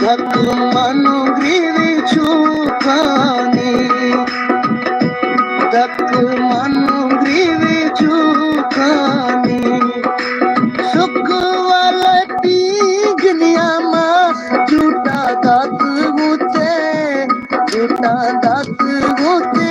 دھک من گریوی چوکانی، دھک من گریوی چوکانی، سک والا پیگنیا ما جھوٹا دات ہوتے، جھوٹا دات ہوتے